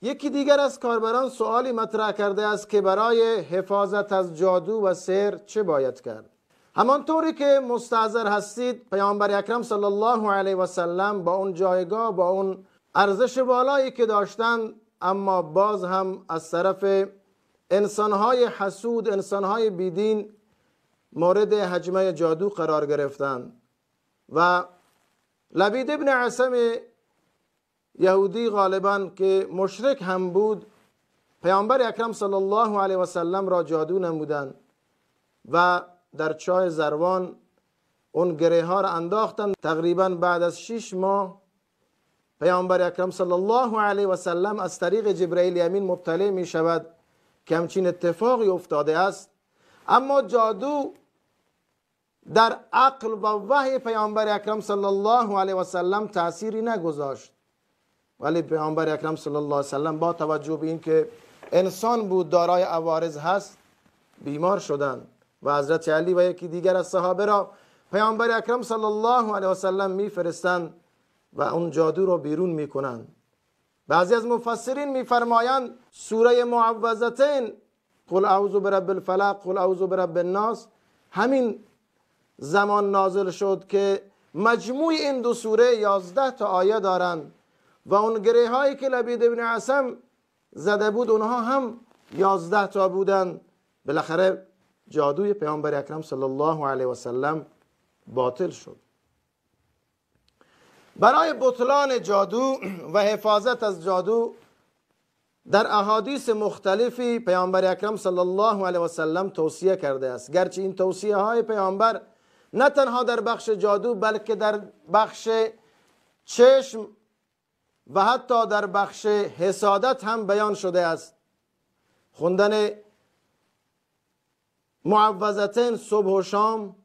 یکی دیگر از کاربران سوالی مطرح کرده است که برای حفاظت از جادو و سحر چه باید کرد؟ همانطوری که مستحضر هستید، پیامبر اکرم صلی الله علیه و سلم با اون جایگاه، با اون ارزش بالایی که داشتند، اما باز هم از طرف انسانهای حسود، انسانهای بیدین مورد هجمه جادو قرار گرفتند و لبید ابن عصم یهودی غالبا که مشرک هم بود، پیامبر اکرم صلی الله علیه و سلم را جادو نمودند و در چای زروان اون گره ها را انداختند. تقریبا بعد از 6 ماه پیامبر اکرم صلی الله علیه و سلم از طریق جبرئیل امین مطلع می شود که همچین اتفاقی افتاده است. اما جادو در عقل و وحی پیامبر اکرم صلی الله علیه و سلم تأثیری نگذاشت، ولی پیامبر اکرم صلی الله علیه و سلم با توجه به اینکه انسان بود، دارای عوارض هست، بیمار شدند و حضرت علی و یکی دیگر از صحابه را پیامبر اکرم صلی الله علیه و سلم میفرستند و اون جادو را بیرون میکنند. بعضی از مفسرین میفرمایند سوره معوذتین، قل اعوذ برب الفلق، قل اعوذ برب الناس، همین زمان نازل شد که مجموع این دو سوره 11 تا آیه دارند و اون گره هایی که لبید ابن عصم زده بود اونها هم 11 تا بودند. بالاخره جادوی پیامبر اکرم صلی الله علیه و سلم باطل شد. برای بطلان جادو و حفاظت از جادو در احادیث مختلفی پیامبر اکرم صلی الله علیه و سلم توصیه کرده است. گرچه این توصیه های پیامبر نه تنها در بخش جادو بلکه در بخش چشم و حتی در بخش حسادت هم بیان شده است. خواندن معوذتین صبح و شام،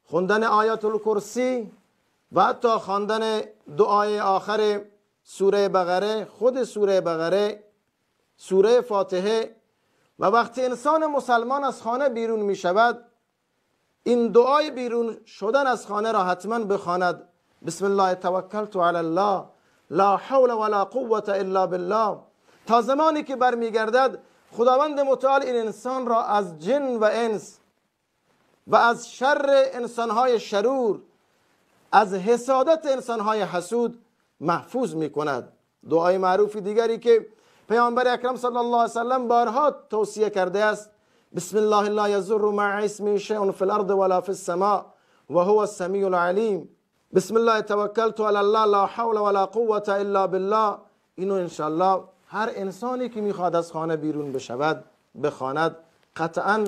خواندن آیت الکرسی و حتی خواندن دعای آخر سوره بقره، خود سوره بقره، سوره فاتحه. و وقتی انسان مسلمان از خانه بیرون می شود این دعای بیرون شدن از خانه را حتما بخواند: بسم الله توکلت علی الله لا حول ولا قوة الا بالله. تا زمانی که برمیگردد خداوند متعال این انسان را از جن و انس و از شر انسانهای شرور، از حسادت انسانهای حسود محفوظ میکند. دعای معروف دیگری که پیامبر اکرم صلی الله علیه وسلم بارها توصیه کرده است: بسم الله لا یضر مع اسمه شیء فی الارض ولا فی السماء و هو السمیع العلیم. بسم الله توکلت علی الله لا حول ولا قوة الا بالله. اینو انشالله هر انسانی که میخواد از خانه بیرون بشود بخواند، قطعا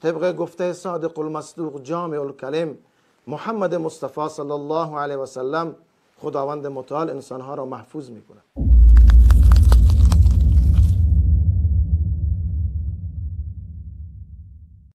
طبق گفته صادق المصدوق جامع الکلم محمد مصطفی صلی الله علیه و سلم، خداوند متعال انسانها را محفوظ میکند.